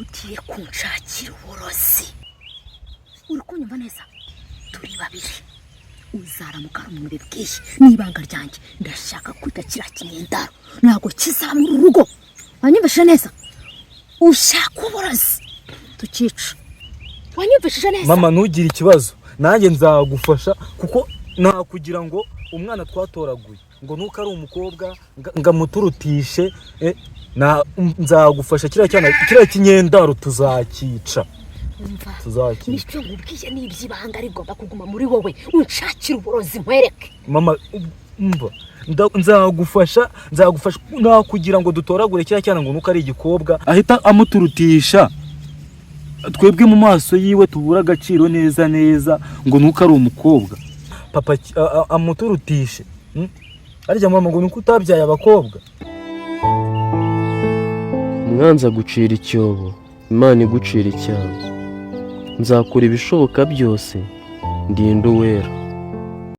Ugiye kunshakira uburozi, uri kunyumva neza? Turi babiri, uzaramuka hari umuntu ubibwiye n'ibanga ryanjye. Ndashaka kwita kiriya kinyendaro, ntabwo kizaba muri uru rugo. Wanyumvishije neza? Ushaka uburozi tukica, wanyumvishije neza? Mama, ntugire ikibazo, nanjye nzagufasha, kuko nta kugira ngo umwana twatoraguye ngo nuko ari umukobwa ngo amuturutishe. Nzagufasha, kiriya cyana, kiriya kinyendaro tuzakica. Umva. Tuzakica. Nicyo nkubwiye ni iby'ibanga, rigomba kuguma muri wowe. Unshakira uburozi nkwereke. Mama, umva, nzagufasha, nzagufasha. Nta kugira ngo dutoragure kiriya cyana ngo nuko ari igikobwa ahita amuturutisha, twebwe mu maso yiwe tubura agaciro neza neza, ngo nuko ari umukobwa papa amuturutishe. Arya mama, ngo nuko utabyaye abakobwa. Umwanzi agucira icyobo, Imana igucira icyanzu. Nzakora ibishoboka byose ndinde uwera.